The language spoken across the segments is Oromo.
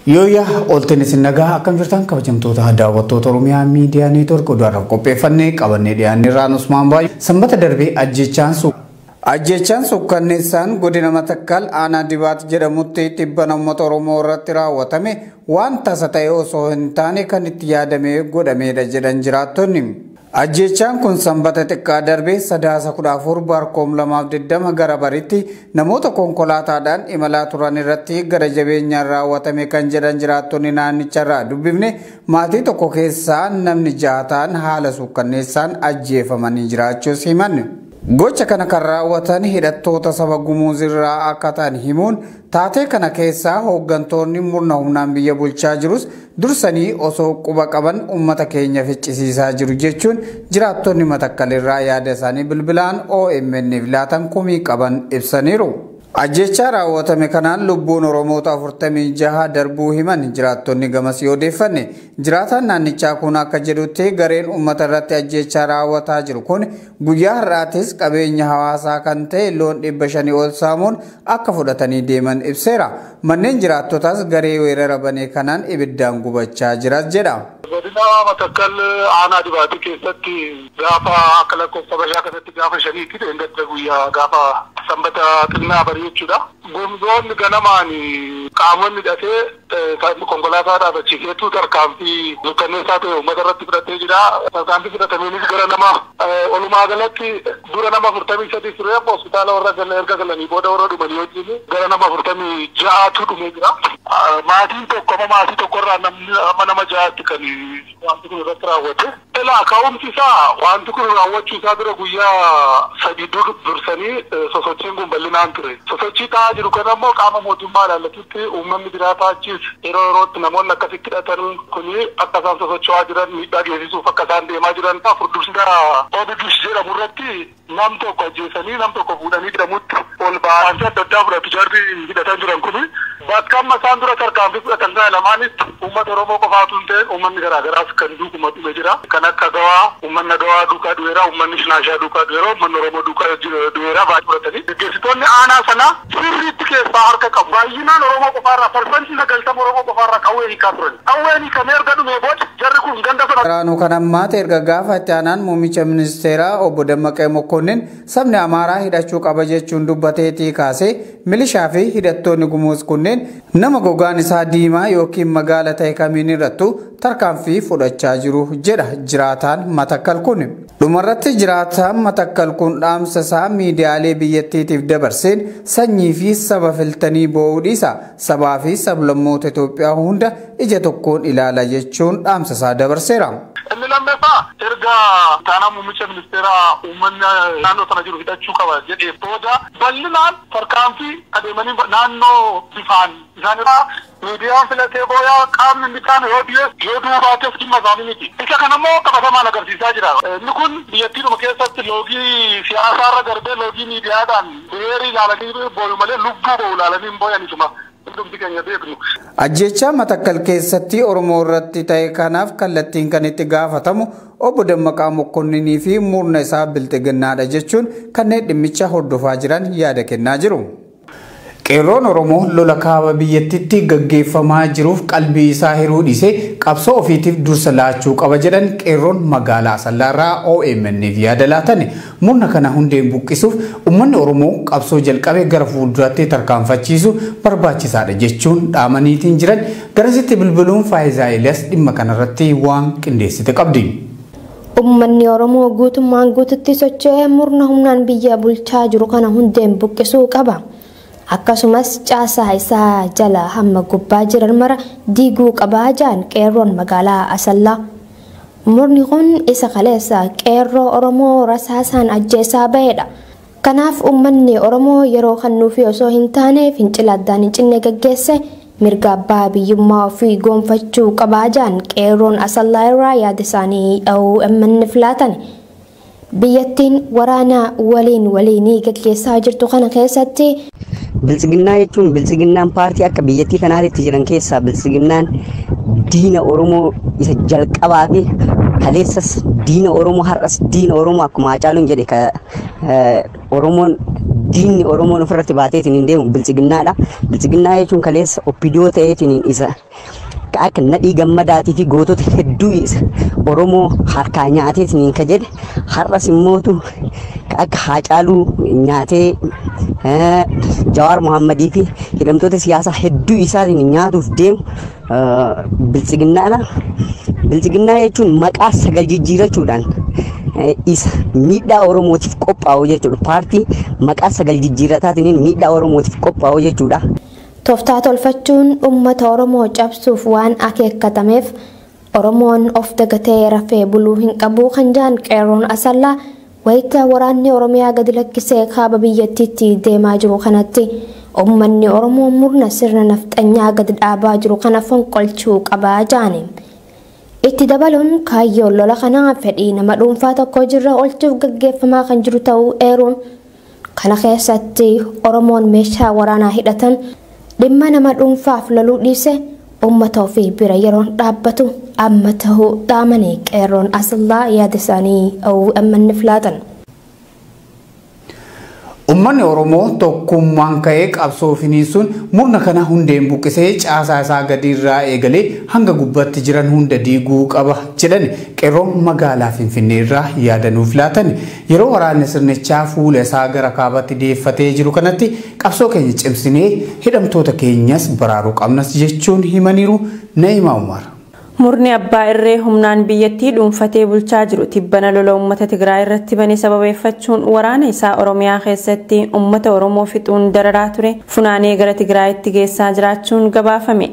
Yooyyaa oolteen isin nagaa akkam jirtan kabajamtoota daawwattoota Oromiyaa Miidiyaa Neetwoork oduudhaaf qopheeffannee qabannee dhiyaanne irraan Usmaan Baay'ee sanbata darbee ajjechaan sukkanneessaan godina Matakkal aanaa Dibaat jedhamutti dhibbana uummata Oromoo irratti raawwatame waan tasa ta'e osoo hin taane kan itti yaadamee godhamedha jedhan jiraattonni. Ajjechaan kun sanbata xiqqaa darbee sadaasa 14 barkoom 2020 gara baritti namoota konkolaataadhaan imalaa turan irratti gara jabeenyaan raawwatame kan jedhan jiraattonni naannicharraa dubbifne maatii tokko keessaa namni 6 ta'an haala sukkanneessaan ajjeefamanii jiraachuus himan. Gocha kana kan raawwatan hidhattoota saba Gumuz irraa akka ta'an himuun taatee kana keessaa hooggantoonni murna humnaan biyya bulchaa jirus dursanii osoo quba qaban uummata keenya ficcisiisaa jiru jechuun jiraattonni Matakkal irraa yaada isaanii bilbilaan OMN laatan komii qaban ibsaniiru. Ajjechaa raawwatame kanaan lubbuun Oromoota 46 darbuu himan jiraattonni gamasii odeeffanne. Jiraataan naannichaa kun akka jedhutti gareen uummata irratti ajjechaa raawwataa jiru kun guyyaa har'aatis qabeenya hawaasaa kan ta'e loon 500 ol saamuun akka fudhatanii deeman ibseera. Manneen jiraattotaas garee weerara banee kanaan ibiddaan gubachaa jiras jedha. Godina Matakkal aanaa Dibaatii keessatti gaafa akka lakkoofsa bashaa kanatti gaafa shaniitti dheengadda guyyaa gaafa sanbata xinnaa barii jechuudha. Gumzoonni ganamaan qaamonni hidhatee konkolaataa dhaabachiiseetu tarkaanfii sukkanneessaa ta'e uummata irratti fudhatee jira. Tarkaanfii fudhatameenis gara nama walumaa galatti dura nama 43 ture hospitaala warra erga galanii booda warra dhumanii wajjin gara nama 46tu dhumee jira. Maatiin tokko amma maatii tokkorraa namni amma nama 6tti kan wanti kun irratti raawwate. Ilaa ka'umsi isaa wanti kun raawwachuu isaa dura guyyaa 3 dursanii sosochiin kun bal'inaan ture. Sosochii ta'aa jiru kana immoo qaama mootummaa ilaallatutti uummanni jiraataa achis yeroo yerootti namoonni akkasitti hidhatan kuni akka isaan sosocho'aa jiran miidhaa geessisuuf akka isaan deemaa jiran furdursidaa Obidush jedhamu irratti nam tokko ajjeesanii nam tokko fuudhanii jedhamutti ol ba'anii adda addaa fudhatu jarri hidhatan jiran kuni bakka amma isaan dura tarkaanfii fudhatan kana lamaanis uummata Oromoo qofaatu hin ta'in uummanni garaagaraas kan duukuma dhume jira. Kan akka Gawaa uummanni Gawaa duukaa du'eera, uummanni Shinaashaa duukaa du'eera, uummanni Oromoo duukaa du'eera baay'ee fudhatanii. Gaggeessitoonni aanaa sanaa sirriitti keessaa harka qabu. Baay'inaan Oromoo qofaarraa parsantii 90 Oromoo qofaarraa qawwee hiikaa turan. Qawween hiikamee erga dhumee booda jarri kun ganda sana. Waraanuu kan ammaate erga gaafa itti aanaan muummicha ministeeraa obbo Dammaqee Mokonnin sabni Amaaraa hidhachuu qaba jechuun dubbateetii kaasee milishaa fi hidhattoonni Gumuz kunneen nama gogaan isaa diimaa yookiin magaala ta'e kamiin irrattu tarkaanfii fudhachaa jiru jedha jiraataan Matakkal kun. Dhumarratti jiraataan Matakkal kun dhaamsa isaa miidiyaalee biyyattiitiif dabarseen sanyii fi saba filtanii boo'uu dhiisa sabaa fi sablammoota Itoophiyaa hunda ija tokkoon ilaala jechuun dhaamsa isaa dabarseera. Inni lammaffaa erga taanaa muummicha ministeeraa uummanni naannoo sana jiru hidhachuu qaba jedhee booda bal'inaan tarkaanfii adeemanii naannoo bifaan isaan irraa miidiyaan filatee booyaa qaamni inni kaan yoo dhiyees yoo duubaates dhimma isaanii miti. Isa kanammoo qabatamaan agarsiisaa jira. Inni kun biyyattiidhuma keessatti loogii siyaasaarra darbee loogii miidiyaadhaan beerii ilaalanii booyu malee lubbuu boo'u ilaalanii hin boo'anisuma. Ajjechaa Matakkal keessatti Oromoo irratti ta'e kanaaf kallattiin kan itti gaafatamu obbo Dammaqaa Mokonninii fi murna isaa Bilxiginnaadha jechuun kanneen dhimmicha hordofaa jiran yaada kennaa jiru. Qeerroon Oromoo lola kaaba biyyattiitti gaggeeffamaa jiruuf qalbii isaa hiruu dhiisee qabsoo ofiitiif dursa laachuu qaba jedhan qeerroon magaalaa Asallaarraa OMN'f yaada laatan. Murna kana hundeen buqqisuuf uummanni Oromoo qabsoo jalqabee gara fuulduraatti tarkaanfachiisu barbaachisaadha jechuun dhaamaniitiin jiran garasitti bilbiluun Faayisaa Eliyaas dhimma kanarratti waan qindeessite qabdi. Uummanni Oromoo guutummaan guututti socho'ee murna humnaan biyya bulchaa jiru kana hundeen buqqisuu qaba. Akkasumas caasaa isaa jala hamma gubbaa jiran mara diiguu qabaa jaan qeerroon magaalaa Asallaa. Murni kun isa kaleessa qeerroo Oromoo rasaasaan ajjeesaa ba'edha. Kanaaf uummanni Oromoo yeroo kennuufi osoo hin taane fincila addaan hin cinne gaggeesse mirga abbaa biyyummaa ofii gonfachuu qabaa jaan qeerroon Asallaa irraa yaada isaanii OMN filaatan. Biyyattiin waraana waliin waliinii gaggeessaa jirtu kana keessatti Biltsiginnaa jechuun biltsiginnaan paartii akka biyyattii kanaatti jiran keessaa biltsiginnaan diina Oromoo isa jalqabaa fi Kaleessas diina Oromoo, har'as diina Oromoo. Akkuma Haacaaluun jedhe, Oromoon diinni Oromoon ofirratti baateetiin hin deemu biltsiginnaadha. Biltsiginnaa jechuun kaleessa oppidoo ta'eetiin isa akka Nadhii Gammadaatii fi gootota hedduu isa Oromoo harkaa nyaateetiin ka jedhe, har'as immootu akka Haacaaluu nyaatee, Jawaar Muhammadii fi hidhamtoota siyaasaa hedduu isaatiin nyaatuuf deemu biltsiginnaadha. Biltsiginnaa jechuun maqaa sagal jijjiirachuudhaan isa miidhaa Oromootiif qophaa'u jechuudha. Paartii maqaa sagal jijjiirataatiin miidhaa Oromootiif qophaa'u jechuudha. Tooftaa tolfachuun uummata Oromoo cabsuuf waan akeekkatameef Oromoon of dagatee rafee buluu hin qabu kan jaan qeerroon Asallaa, wayita waraanni Oromiyaa gadi lakkisee kaaba biyyattiitti deemaa jiru kanatti uummanni Oromoo murna sirna nafxanyaa gadi dhaabaa jiru kana fonqolchuu qabaa jaani. Itti dabaluun kaayyoon lola kanaa fedhii nama dhuunfaa tokko jirra oolchuuf gaggeeffamaa kan jiru ta'uu eeruun, kana keessatti Oromoon meeshaa waraanaa hidhatan dhimma nama dhuunfaaf loluu dhiise uummata ofii bira yeroon dhaabbatu amma ta'uu dhaamanii qeerroon Asallaa yaada isaanii OMN filaatan. Uummanni Oromoo tokkummaan ka'ee qabsoo finiinsuun murna kana hundeen buqqisee caasaa isaa gadi irraa eegalee hanga gubbaatti jiran hunda diiguu qaba jedhan qeerroon magaalaa Finfinnee irraa yaada nuuf laatan. Yeroo waraanni sirnichaa fuula isaa gara kaabaatti deeffatee jiru kanatti qabsoo keenya cimsinee hidhamtoota keenyas baraaruu qabnas jechuun himaniiru. Na'imaa Umar. Murni abbaa irree humnaan biyyattii dhuunfatee bulchaa jiru tibbana lola uummata Tigraay irratti bane sababeeffachuun waraana isaa Oromiyaa keessatti uummata Oromoo fixuun dararaa ture funaanee gara Tigraayitti geessaa jiraachuun gabaafame.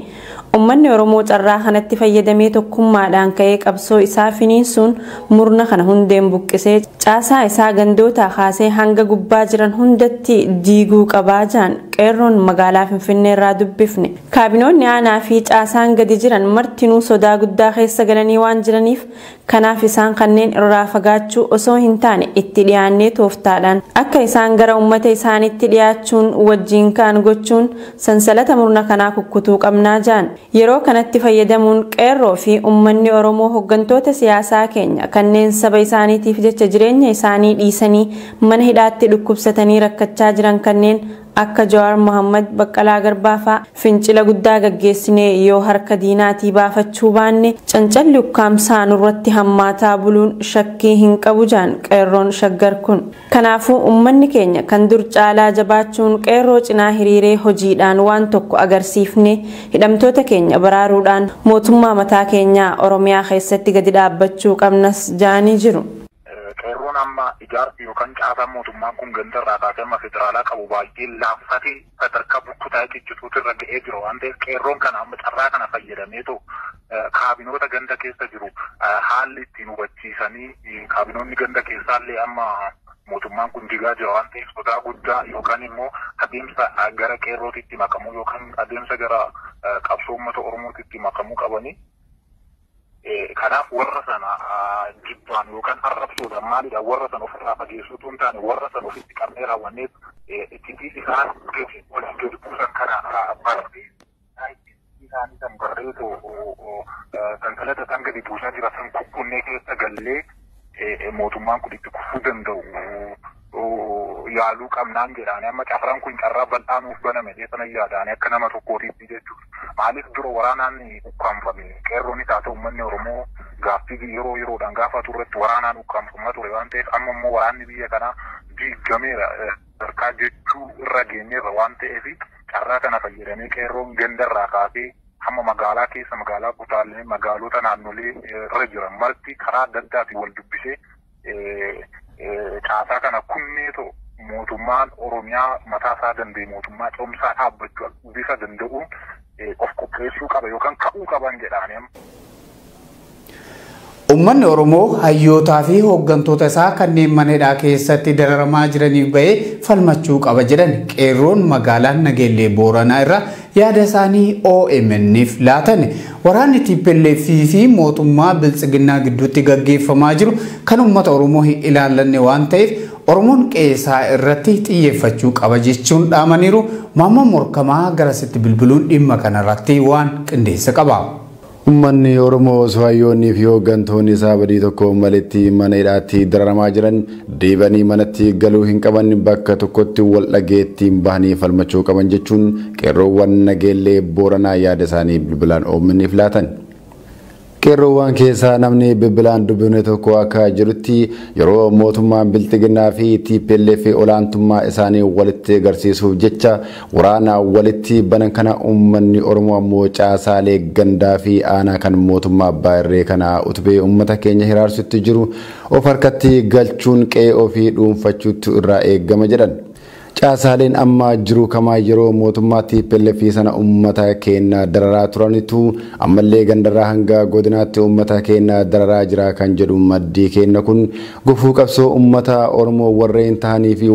Uummanni Oromoo carraa kanatti fayyadamee tokkummaadhaan ka'ee qabsoo isaa finiinsuun murna kana hundeen buqqisee caasaa isaa gandootaa kaasee hanga gubbaa jiran hundatti diiguu qabaa jaan qeerroon magaalaa Finfinnee irraa dubbifne. Kaabinoonni aanaa fi caasaan gadi jiran martinuu sodaa guddaa keessa galanii waan jiraniif, kanaaf isaan kanneen irraa fagaachuu osoo hin taane itti dhiyaannee tooftaadhaan akka isaan gara uummata isaaniitti dhiyaachuun wajjin ka'an gochuun sansalata murna kanaa kukkutuu qabnaa jaan. Yeroo kanatti fayyadamuun qeerroo fi uummanni Oromoo hooggantoota siyaasaa keenya kanneen saba isaaniitiif jecha jireenya isaanii dhiisanii mana hidhaatti dhukkubsatanii rakkachaa jiran kanneen akka Jawaar Mohammad, Baqqalaa Garbaa fa'aa fincila guddaa gaggeessinee yoo harka diinaatii baafachuu baanne cancalli ukkaamsaa nurratti hammaataa buluun shakkii hin qabu jaan qeerroon Shaggar kun. Kanaafuu uummanni keenya kan dur caalaa jabaachuun qeerroo cinaa hiriiree hojiidhaan waan tokko agarsiifne hidhamtoota keenya baraaruudhaan mootummaa mataa keenyaa Oromiyaa keessatti gadi dhaabbachuu qabnas jaanii jiru. Qeerroon amma ijaarsi yookaan caasaan mootummaan kun gandarraa kaasee amma federaalaa qabu baay'ee laaffatee sadarkaa bukkutaa ciccituutu irra ga'ee jiru waan ta'eef, qeerroon kana amma carraa kana fayyadameetu kaabinoota ganda keessa jiru haalli ittiin hubachiisanii, kaabinoonni ganda keessaallee amma mootummaan kun digaa jira waan ta'eef sodaa guddaa yookaan immoo adeemsa gara qeerrootitti makamuu yookaan adeemsa gara qabsoo uummata Oromootitti makamuu qabanii. Kanaaf warra sana jibbaan yookaan arrabsuudhaan maalidha warra sana ofirraa fageessuutu hin taane, warra sana ofitti qabnee raawwannee ittiin isaan gadi olii gadi buusan kana barree, isaanii san barreetu sansalata isaan gadi buusaa jira san kukkunnee keessa gallee mootummaan kun itti kufuu danda'u yaaluu qabnaan jedhaani. Amma carraan kun carraa bal'aa nuuf baname sana yaadaani akka nama tokkootiitti jechuudha. Maaliif dura waraanaan ukkaamfame? Qeerroonis haa ta'u uummanni Oromoo gaaffii yeroo yeroodhaan gaafatu irratti waraanaan ukkaamfamaa ture waan ta'eef, amma immoo waraanni biyya kanaa diigameera sadarkaa jechuu irra geenyeerra waan ta'eef, carraa kana fayyadamee qeerroon gandarraa kaasee hamma magaalaa keessa, magaalaa kutaalee, magaalota naannolee irra jiran marti karaa adda addaatiin wal dubbisee caasaa kana kunneetoo mootummaan Oromiyaa mataa isaa danda'e, mootummaa cimsaa dhaabbachuu bifa danda'uun of qopheessuu qaba yookaan ka'uu qaban jedhaani. Uummanni Oromoo hayyootaa fi hooggantoota isaa kanneen mana hidhaa keessatti dararamaa jiraniif bahee falmachuu qaba jedhan qeerroon magaalaa Nageellee Booranaa irraa yaada isaanii OMN'if laatan. Waraanni TPLF fi mootummaa Biltsiginnaa gidduutti gaggeeffamaa jiru kan uummata Oromoo hin ilaallanne waan ta'eef Oromoon qe'ee irratti xiyyeeffachuu qaba jechuun dhaamaniiru. Maammoo Morkamaa garasitti bilbiluun dhimma kanarratti waan qindeessa qaba. Uummanni Oromoo osoo hayyoonnii fi hooggantoonni isaa badii tokko malitti mana hidhaatti dararamaa jiran deebanii manatti galuu hin qaban, bakka tokkotti wal dhageettiin bahanii falmachuu qaban jechuun qeerroowwan Nageellee Booranaa yaada isaanii bilbilaan OMN'if laatan. Qeerroowwan keessaa namni bilbilaan dubbifne tokko akka jirutti, yeroo mootummaan Bilxiginnaa fi TPLF olaantummaa isaanii walitti agarsiisuuf jecha waraana walitti banan kana, uummanni Oromoo ammoo caasaalee gandaa fi aanaa kan mootummaa abbaa irree kana utubee uummata keenya hiraarsutti jiru of harkatti galchuun qe'ee ofii dhuunfachuutti irraa eeggama jedhan. Caasaaleen amma jiru kamaa yeroo mootummaa TPLF sana uummata keenya dararaa turanitu ammallee gandarraa hanga godinaatti uummata keenya dararaa jira kan jedhu maddii keenya kun, gufuu qabsoo uummata Oromoo warreen ta'anii fi